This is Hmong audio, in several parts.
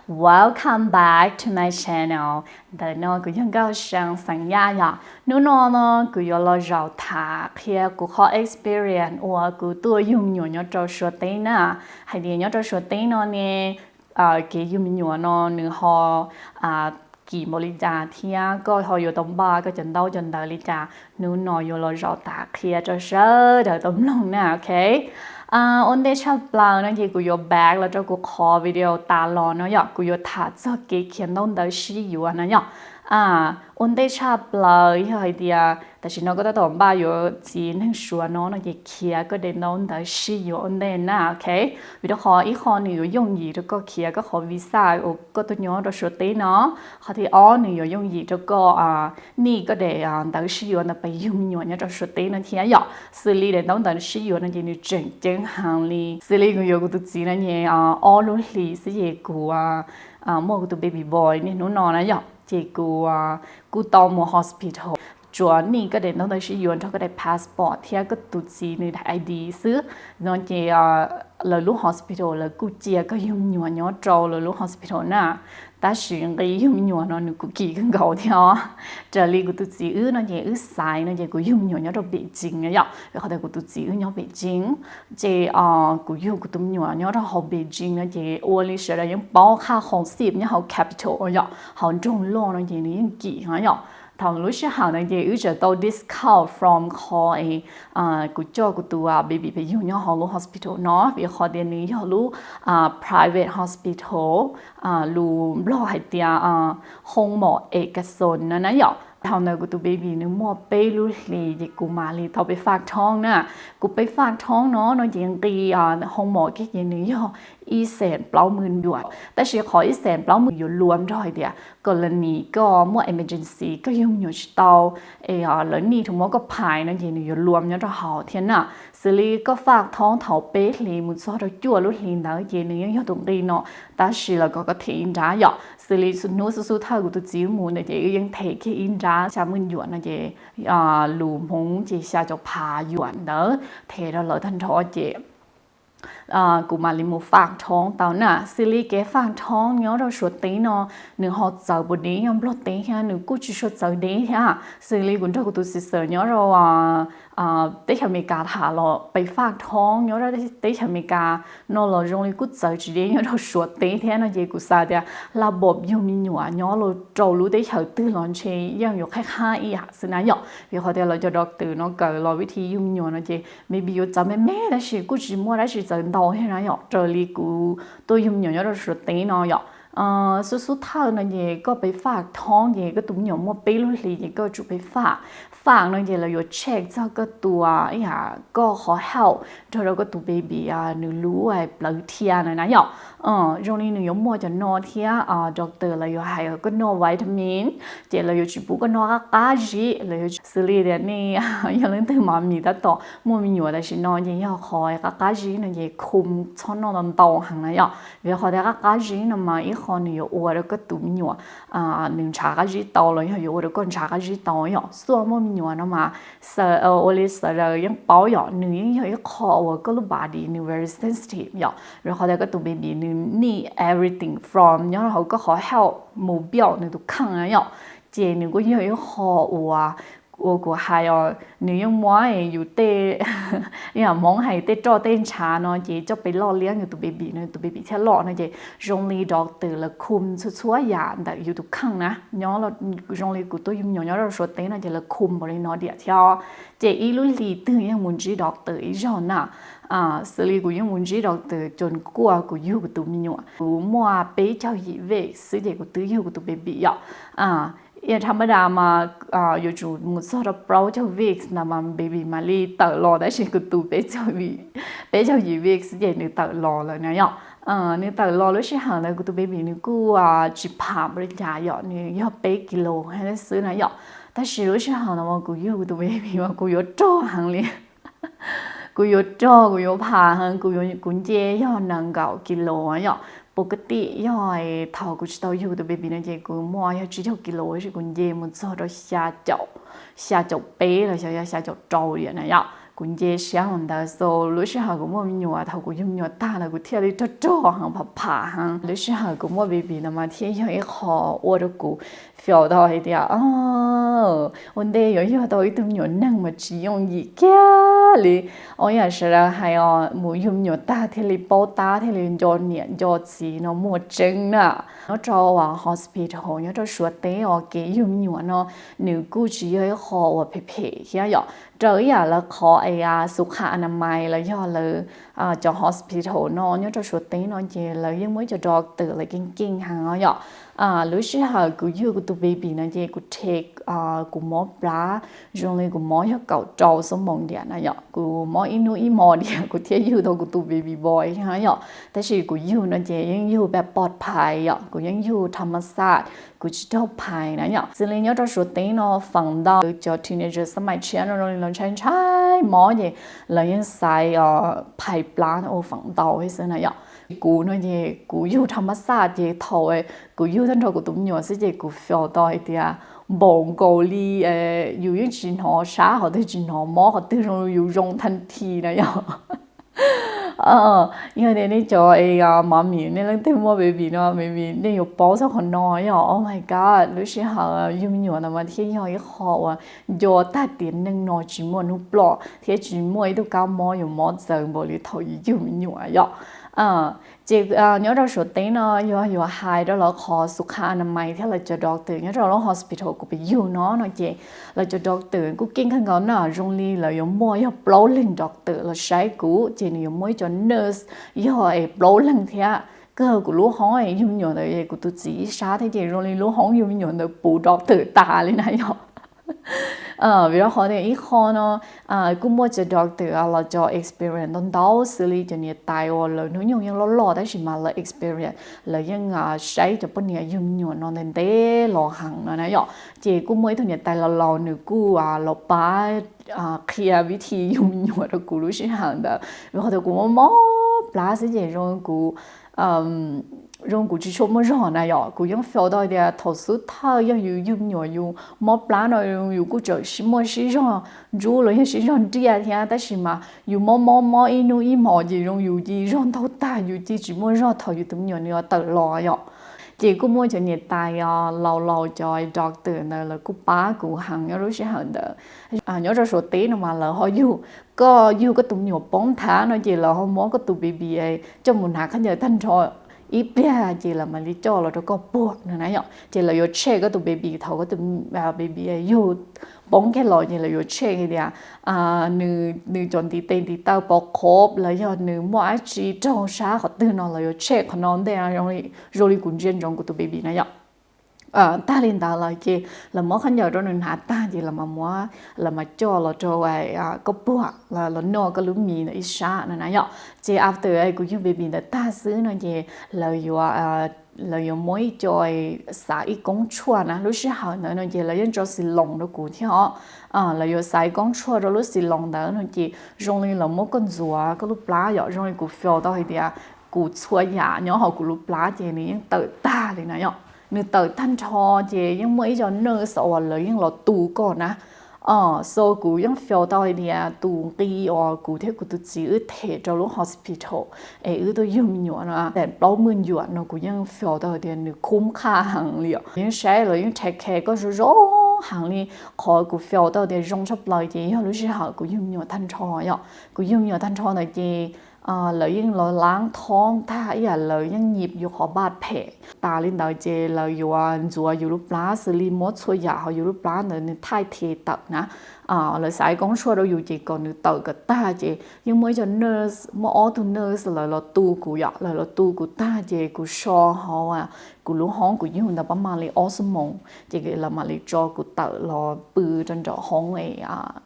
Welcome back to my channel. Ntawm no kuv yog Nkauj See xeem Yaj yom. Hnub no no kuv yuav los zaum tham qhia kuv qhov experience uas kuv tuaj yug me nyuam nyob rau Suav teb na. Hais tias nyob rau Suav teb no ne, kev yug me nyuam no nws ho kim npaum li cas thiab koj ho yuav tau npaj koj cov ntaub cov ntawv li cas, hnub no yuav los zaum tham qhia rau sawv daws tau mloog na, ok. Ua ntej tshaj plaws no ces kuv yuav back los rau kuv qhov video tas los no yom, kuv yuav tham txog kev khiav ntaub ntawv sib yuav na yom. Ua ntej tshaj plaws yog hais tias tam sim no koj tab tom npaj yuav txiv neeg Suav no no ces khiav koj daim ntaub ntawv sib yuav ua ntej na, ok. Vim rau qhov ib qho nws yuav yooj yim rau koj khiav koj qhov visa uas koj tuaj nyob rau Suav teb no, qhov thib ob nws yuav yooj yim rau koj nij koj daim ntawv sib yuav ntawd pes yug me nyuam nyob rau Suav teb no thiab yom. Xws li daim ntaub ntawv sib yuav no ces nws tseem ceeb heev li. Xws li kuv yuav kuv tus txiv no ces ob lub hlis xwb ces kuv muaj kuv tus baby boy niaj hnub no na yom, ces kuv kuj tau mus hospital. Tsuas nij koj daim ntaub ntawv sib yuav nrog koj daim passport thiab koj tus txiv nws daim I D xwb no ces lawv lub hospital lawv kuj cia koj yug me nyuam nyob rau lawv lub hospital na. Tab sis nqi yug me nyuam no nws kuj kim kawg nkaus thiab os. Raws li kuv tus txiv wb no ces wb xaiv no ces kuv yug me nyuam nyob rau Beijing na yom, vim qhov tias kuv tus txiv wb nyob Beijing. Ces kuv yug kuv tus me nyuam nyob rau hauv Beijing no ces ua li sawv daws yeej paub qhab qhov xib nyob hauv capital yom, hauv nroog loj no ces nws yeej kim no yom. Thaum lub sij hawm ntawd ces wb tseem tau discount from qhov kuv coj kuv tus baby pes yug nyob hauv lub hospital no vim qhov tias nws yog lub private hospital, lus Nplog hais tias hoo mom ej kas xos no na yom. Thaum ntawd kuv tus baby nws muaj peb lub hlis ces kuv mam li tau peb faj thoob na. Kuv peb faj thoob no no ces nqi hoo mom kiag ces nws yog ib xees plaub mws yuam, tab sis qhov ib xees plaub mws yuav luam nrog hais tias kom lawv nim koj muaj emergency koj yug me nyuam tsis tau es lawv nij rau muab koj phais no ces nws yuav luam nyob rau hauv thiab na. Xws li koj faj thoob thaum peb hlis mus txog rau cuaj lub hlis ntawd ces nws yeej yog tus nqi no, tab sis lawv kom koj them ib nrab yom. Xws li hnub xub xub thawj kuv tus txiv mus ntawd ces wb yeej them kiag ib nrab xya mws yuam no ces lus Hmoob ces xya caum phav yuam ntawd them rau lawv tag nrho ces kuv mam li mus faj thoob tau na. Xws li kev faj thoob nyob rau Suav teb no nws ho txawv puas deb yog Nplog teb thiab nws kuj tsis tshua txawv deb thiab. Xws li kuv nrog kuv tus sister nyob rau teb chaws Amelikas tham los peb faj thoob nyob rau teb chaws Amelikas no los zoo li kuj txawv tsis deb nyob rau Suav teb thiab no ces kuv xav tias laj npom yug me nyuam nyob rau lub teb chaws twg los ntshe yeej yuav qhab qhab ib yam xwb na yom. Vim qhov tias lawv cov doctor no kawm los vib thib yug me nyuam no ces maybe yuav txawv me me tab sis kuj tsis muaj dab tsi txawv ntau thiab na yom, raws li kuv tuaj yug me nyuam nyob rau Suav teb no yom. Xub xub thawj no ces koj peb faj thoob ces koj tus me nyuam muaj peb lub hlis ces koj tsum peb faj. Faj no ces lawv yuav check txog koj tus ib yam koj qhov health nrog rau koj tus baby nws lub plawv thiab na yom. Zoo li nws yuav muaj cov no thiab doctor lawv yuav hais koj noj vitamin, ces lawv yuav tsis pub koj noj qab qab zib, lawv yuav xws li tias nej yog leej twg mas mis tab tom muaj me nyuam tam sim no ces yog qhov qab qab zib no ces khum txhob noj ntau ntau heev na yom. Vim qhov tias qab qab zib no mas ib qho nws yuav ua rau koj tus me nyuam nws ntshav qab zib tau los yog yuav ua rau koj ntshav qab zib tau yom. Xuaj muaj me nyuam no mas ua li sawv daws yeej paub yom, nws yeej yog ib qho uas koj lub body nws very sensitive yom. Vim qhov tias koj tus baby nws need everything from nyob hauv koj qhov health mus pib nws tus kheej na yom. Ces nws kuj yog ib qho uas ua kuv hais os, nws yeej muab yus tej, yam Hmoob hais tej roj tej ntshav no ces coj pes loj liab nws tus baby no, tus baby thiaj loj no ces zoo li doctor lawv khum txhua txhua yam ntawm yus tus kheej na. Nyob zoo li kuv tuaj yug me nyuam nyob rau Suav teb no ces lawv khum npaum li no diam thiab. Ces ib lub hlis twg yeej mus ntsib doctor ib zaug na. Xws li kuv yeej mus ntsib doctor coo kuaj kuv yug kuv tus me nyuam, kuv muaj peb caug yim week xwb ces kuv twb yug kuv tus baby yom. Yam thaj mab das mas yuav tsum mus txog rau plaub caug weeks ntawd mas baby mam li tawm los, tab sis kuv tus peb caug yim weeks xwb ces nws tawm los lawm na yom. Nws tawm los lub sij hawm ntawd kuv tus baby nws kuj tsis pham npaum li cas yom, nws yog peb kis lus xwb na yom. Tab sis lub sij hawm ntawd mas kuv yug kuv tus baby mas kuv yuav rog heev li. Kuv yuav rog, kuv yuav pham heev, kuv nce yog nees nkaum kis lus yom. Pus kab tim yog thaum kuv tsis tau yug kuv tus baby no ces kuv muaj yog tsib caug kis lus, tab sis kuv nce mus txog rau xya caum peb los xyov yog xya caum rau diam na yom. Kuv nce siab mus ntawd xwb, lub sij hawm kuv muaj me nyuam, thaum kuv yug me nyuam tag ntawd kuv thiaj li rog rog heev, pham pham heev. Lub sij hawm kuv muaj baby ntawd mas thiaj yog ib qho ua rau kuv feel tau hais tias ua ntej yuav yug tau ib tug me nyuam neeg mas tsis yooj yim kiag li. Ua yam sawv daws hais os, mus yug me nyuam tag thiaj li paub tab, thiaj li nco niam nco txiv no muaj tseeb na. Nyob rau hospital nyob rau Suav teb os, kev yug me nyuam no nws kuj tsis yog ib qho uas phem phem thiab yom. Raws ib yam lawv qhov es Sukha Anamai los yog lawv cov hospital no nyob rau Suav teb no ces lawv yeej muaj ib co doctor lawv keej keej heev os yom. Lub sij hawm kuv yug kuv tus baby no ces kuv take kuv mob plab, zoo li kuv mob yog kaum rau xuab moos diam na yom, kuv mob ib hnub ib hmos diam kuv thiaj yug tau kuv tus baby boy na yom. Tab sis kuv yug no ces yeej yug pab pov phais yom, kuv yeej yug thab ma xaj, kuv tsis raug phais na yom. Xws li nyob rau Suav teb no feem ntau cov teenager xab mais tshiab no zoo li los ntshai ntshai mob ces lawv yeej xaiv phais plab ua feem ntau xwb na yom. Kuv no ces kuv yug thab ma xaj ces thaum kuv yug tag nrho kuv tus me nyuam xwb ces kuv feel tau hais tias npaum nkaus li yus yeej tsis hnov sab qhov twg, tsis hnov mob qhov twg, zoo yus zoo thaj thi na yom. Yog tias nej cov mommy, nej leej twg muaj baby no, baby nej yuav paub txog qhov no yom. Oh my god, lub sij hawm yug me nyuam ntawd mas thiaj yog ib qho uas nco tag tiam neej no tsis muaj hnub ploj thiab tsis muaj ib tug kab mob yuav mob txawv npaum li thaum yus yug me nyuam yom. Ces nyob rau Suav teb no yog yuav hais rau lawv qhov Sukha Anamai thiab lawv cov doctor nyob rau lub hospital kuv pib yug no no ces lawv cov doctor kuj keej kawg nkaus na, zoo li lawv yuav muaj yog plaub leeg doctor los saib kuv, ces nws yuav muaj ib co nurse yog es plaub leeg thiab. Kawg kuv lub hoob yug me nyuam ntawd es kuv tus txiv ib sab thiab ces zoo li lub hoob yug me nyuam ntawd puv doctor tas li na yom. Vim rau qhov tias ib qho no kuj muaj cov doctor los cov experience ntau ntau xws li cov niam tais uas lawv hnub nyoog yeej loj loj tab sis mas lawv experience, lawv yeej saib cov poj niam yug me nyuam no ntev ntev los heev no na yom. Ces kuj muaj ib tug niam tais laus laus nws kuj los pab qhia vib thi yug me nyuam rau kuv lub sij hawm ntawd, vim qhov tias kuv mob mob plab xwb ces zoo kuv zoo kuv tsis tshua muaj zog na yom. Kuv yeej feel tau tias thaum xub thawj yog yus yug me nyuam yus mob plab no yus kuj tseem muaj sib zog ntsub los yog sib zog nriaj thiab, tab sis mas yus mob mob mob ib hnub ib hmos ces zoo yus cia li zog ntaug tag, yus cia li tsis muaj zog thaum yus tus me nyuam nws yuav tawm los yom. Ces kuj muaj cov niam tais laus laus cov doctor ntawd lawv kuj pab kuv heev nyob lub sij hawm ntawd. Nyob rau Suav teb no mas lawv ho yug, koj yug koj tus me nyuam poob nthav no ces lawv ho muab koj tus baby coj mus hnav khaub ncaws tag nrho ib pliag ces lawv mam li coj los rau koj puag no na yom. Ces lawv yuav check koj tus baby thaum koj tus baby yug poob kiag los ces lawv yuav check hais tias nws cov ntiv tes ntiv taw pov qhov los yog nws muaj dab tsi raug sab qhov twg no lawv yuav check qhov no ntej, zoo li kuv ntsia ntsoov kuv tus baby na yom. Tag li ntawd lawm ces lawv muab khaub ncaws rau nws hnav tag ces lawv mam muab, lawv mam coj los rau koj puag, los noj koj lub mis ntawm ib sab no na yom. Ces after kuv yug baby ntawd tag xwb no ces lawv yuav, lawv yuav muab ib co xav ib koob tshuaj na, lub sij hawm ntawd no ces lawv yeej tso xis loos rau kuv thiab os. Lawv yuav xav ib koob tshuaj rau lub xis loos ntawd no ces zoo li lawv muab koj ntxuav koj lub plab yom, zoo li kuv feel tau hais tias kuv txhua yam nyob hauv kuv lub plab ces nws yeej tawm tag li na yom. Nws tawm tag nrho ces yeej muaj ib co nurse uas lawv yeej los tu koj na. So kuv yeej feel tau hais tias tus nqi uas kuv thiab kuv tus txiv wb them rau lub hospital es wb tuaj yug me nyuam no txog plaub hmos ncuam no kuv yeej feel tau hais tias nws khub qhaj heev li os. Yeej saib lawv yeej take care koj zoo zoo heev li. Qhov kuv feel tau tias zoo tshaj plaws ces yog lub sij hawm kuv yug me nyuam tag nrho yom. Kuv yug me nyuam tag nrho ntawd ces lawv yeej los laab thoob tag ib yam, lawv yeej nyim yus qhov npaj phem. Tas li ntawd ces lawv yuav ntxuav yus lub plab xws li muab txhua yam hauv yus lub plab ntawd nws thaij the tawm na. Lawv xav ib koob tshuaj rau yus ces kom nws tawm kom tag ces yeej muaj ib co nurse, muaj ob tug nurse lawv los tu kuv yom, lawv los tu kuv tag ces kuv so hauv kuv lub hoob kuv yug ntawd pab mam li ob xuab moos ces lawv mam li tso kuv tawm los pw rau nraum hoob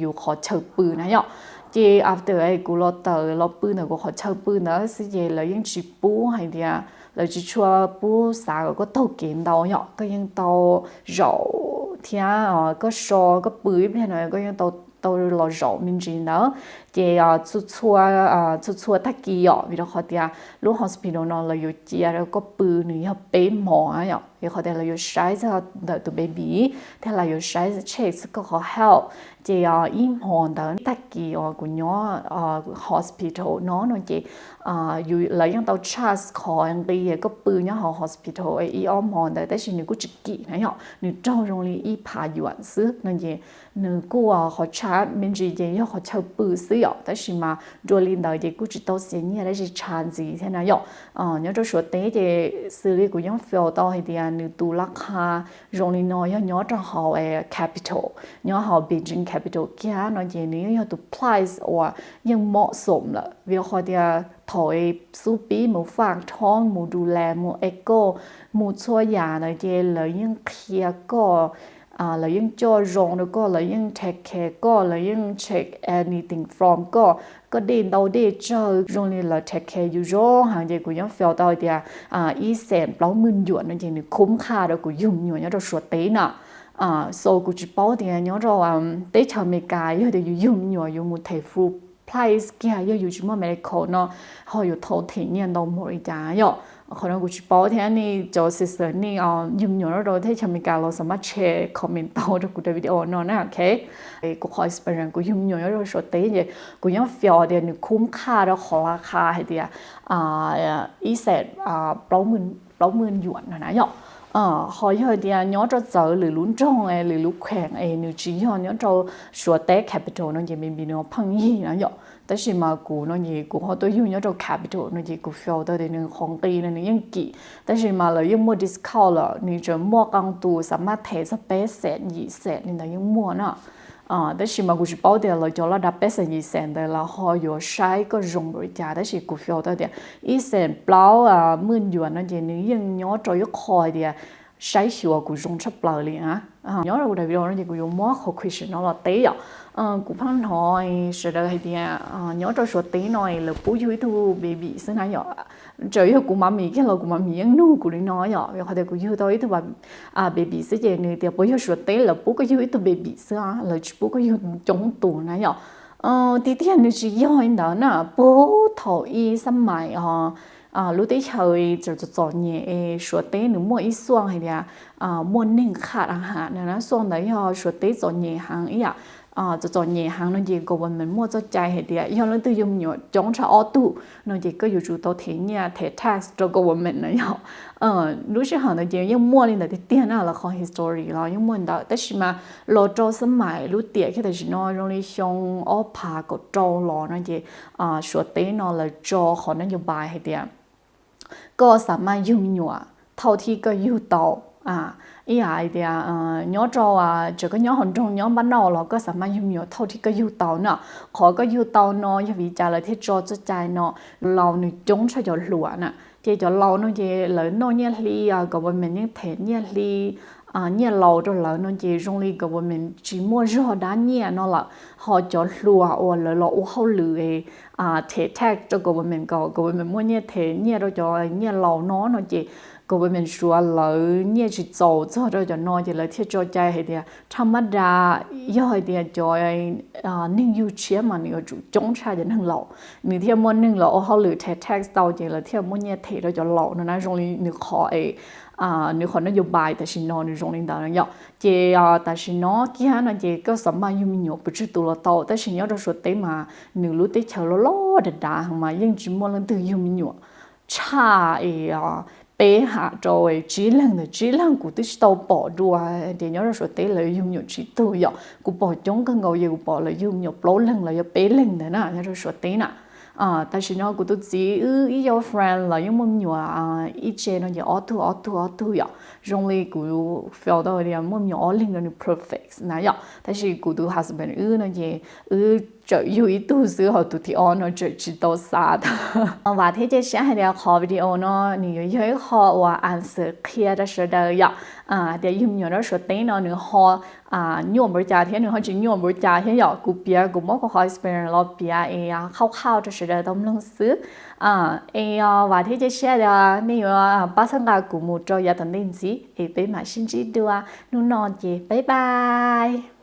yus qhov chaw pw na yom. Ces after kuv los tawm los pw ntawm kuv qhov chaw pw ntawd xwb ces lawv yeej tsis pub hais tias, lawv tsis tshua pub xav kom koj taug kev ntau yom, koj yeej tau zaum thiab koj so koj pw ib pliag no koj yeej tau los zaum me ntsis ntawd. Ces txhua txhua tag kis yom, vim rau qhov tias lub hospital no lawv yuav cia rau koj pw nws yog peb hmo yom, vim qhov tias lawv yuav saib txog ntawm tus baby thiab lawv yuav saib check koj qhov health. Ces ib hmo ntawd tag kis uas kuv nyob hospital no no ces lawv yeej tau charge qhov nqi koj pw nyob hauv hospital ib ob hmo ntawd, tab sis nws kuj tsis kim na yom, nws raug zoo li ib phav yuam xwb no ces nws kuj qhov charge me ntsis ces yog qhov chaw pw xwb yom, tab sis mas dua li ntawd ces kuj tsis tau xiam nyiaj dab tsi tshav ntxiv thiab na yom. Nyob rau Suav teb ces xws li kuv yeej feel tau hais tias nws tus laj kha zoo li no yog nyob rau hauv capital, nyob hauv Beijing capital kiag no ces nws yeej yog tus place uas yeej mos xom lawm, vim qhov tias thaum xub pib mus faj thoob, mus du las, mus echo, mus txhua yam ntawd ces lawv yeej qhia koj, lawv yeej coj zoo rau koj, lawv yeej take care koj, lawv yeej check anything from koj, koj dej ntau dej tsawg zoo li lawv take care yus zoo heev ces kuv yeej feel tau tias ib xees plaub hmos yuam no ces nws khub qha rau kuv yug me nyuam nyob rau Suav teb na. So kuv tsis paub tias nyob rau teb chaws Amelikas yog tias yus yug me nyuam yus mus them full price kiag yog yus tsis muaj medical no ho yuav tau them nyiaj ntau npaum li cas yom. Qhov no kuv tsis paub thiab, nej cov sister nej yug me nyuam nyob rau teb chaws Amelikas los xam maj share comment tau rau kuv daim video no na, ok. Kuv qhov experience kuv yug me nyuam nyob rau Suav teb ces kuv yeej feel tias nws khub qha rau qhov laj kha hais tias ib xees plaub hmos yuam no na yom. Ho yog tias nyob rau txawv lwm lub nroog lwm lub kheem es nws tsis yog nyob rau Suav teb capital no ces maybe nws pheej yig na yom, tab sis mas kuv no ces kuv ho tuaj yug nyob rau capital no ces kuv feel tau tias nws qhov nqi no nws yeej kim, tab sis mas lawv yeej muaj discount lawm, nws tseem muaj qee tus xam maj them txog peb xees yim xees li ntawd yeej muaj na. Tab sis mas kuv tsis paub tias lawv cov laj dab peb xees yim xees ntawd lawv ho yuav saib koj zoo npaum li cas, tab sis kuv feel tau tias ib xees plaub hmos yuam no ces nws yeej nyob rau ib qho tias saib xyuas kuv zoo tshaj plaws li na. Nyob rau kuv daim video no ces kuv yuav muab qhov question no los teb yom. Kuv pheej hnov sawv daws hais tias nyob rau Suav teb no lawv pub yug ib tug baby xwb na yom. Txawm yog kuv mami kiag los kuv mami yeej nug kuv li no yom, vim qhov tias kuv yug tau ib tug baby xwb ces nws tias puas yog Suav teb lawv pub koj yug ib tug baby xwb, lawv tsis pub koj yug coob tus na yom. Tiag tiag nws tsis yog li ntawd na, puag thaum ib xab mais lub teb chaws txom txom nyem es Suav teb nws muaj ib xuaj hais tias muaj neeg qhaj a has na, xuaj ntawd yog Suav teb txom nyem heev ib yam. Txom txom nyem heev no ces government muaj txoj cai hais tias yog leej twg yug me nyuam coob tshaj ob tug no ces koj yuav tsum tau them nyiaj them tax rau government na yom. Lub sij hawm ntawd ces yeej muaj li ntawd tiag tiag na, lawv qhov history los yeej muaj ntawd, tab sis mas los rau xab mais lub tiam kiag tam sim no zoo li xyoo ob phav kaum rau los no ces Suav teb no lawv tso qhov nab nyob bai hais tias koj xam maj yug me nyuam thauj thib koj yug tau. Ib yam hais tias nyob rau tseem koj nyob hauv nroog nyob npab nauj los koj xam maj yug me nyuam thauj thib koj yug tau na. Qhov koj yug tau no yog vim li cas lawv thiaj tso txoj cai no? Laus nws coob tshaj cov hluas na, ces cov laus no ces lawv noj nyiaj hli, government yeej them nyiaj hli, nyiaj laus rau lawv no ces zoo li government tsis muaj zog dab nyiaj no lawm, ho cov hluas uas lawv los ua hauj lwm them tax rau government kom government muaj nyiaj them nyiaj rau cov nyiaj laus no no ces government suav lawv nyiaj tsis txaus txog rau cov no ces lawv thiaj tso cai hais tias thaj mab da yog hais tias cov neeg yug tshiab mas nws yuav tsum coob tshaj cov neeg laus, nws thiaj muaj neeg los ua hauj lwm them tax tau ces lawv thiaj muaj nyiaj them rau cov laus no na. Zoo li nws qhov es nws qhov nab nyob bai tam sim no nws zoo li ntawd no yom. Ces tam sim no kiag no ces koj xam maj yug me nyuam pes tsawg tus los tau, tab sis nyob rau Suav teb mas nws lub teb chaws loj loj dav dav mas yeej tsis muaj leej twg yug me nyuam tshaj es peb ham rau tsib leeg ntawm tsib leeg. Kuv twb tsis tau pom dua tias nyob rau Suav teb lawv yug me nyuam tsib tug yom, kuv pom coob kawg nkaus ces kuv pom lawv yug me nyuam plaub leeg los yog peb leeg ntawd na nyob rau Suav teb na. Tam sim no kuv tus txiv wb ib yau friend los yeej muaj me nyuam ib tse no ces ob tug ob tug ob tug yom. Zoo li kuv feel tau tias muaj me nyuam ob leeg no nws perfect na yom, tab sis kuv tus husband wb no ces wb tseem yug ib tug xwb, ho tus thib ob no tseem tsis tau xav tau. Vam thiab cia siab hais tias qhov video no nws yuav yog ib qho uas answer qhia rau sawv daws yom, tias yug me nyuam rau Suav teb no nws ho nyuaj npaum cas thiab nws ho tsis nyuaj npaum cas thiab yom. Kuv piav kuv muab kuv qhov experience los piav es khauj khauj rau sawv daws tau mloog xwb. Es vam thiab cia siab tias nej yuav pab txhawb nqa kuv mus rau yav tom ntej ntxiv es peb mam sib ntsib dua. Hnub no ces bye bye.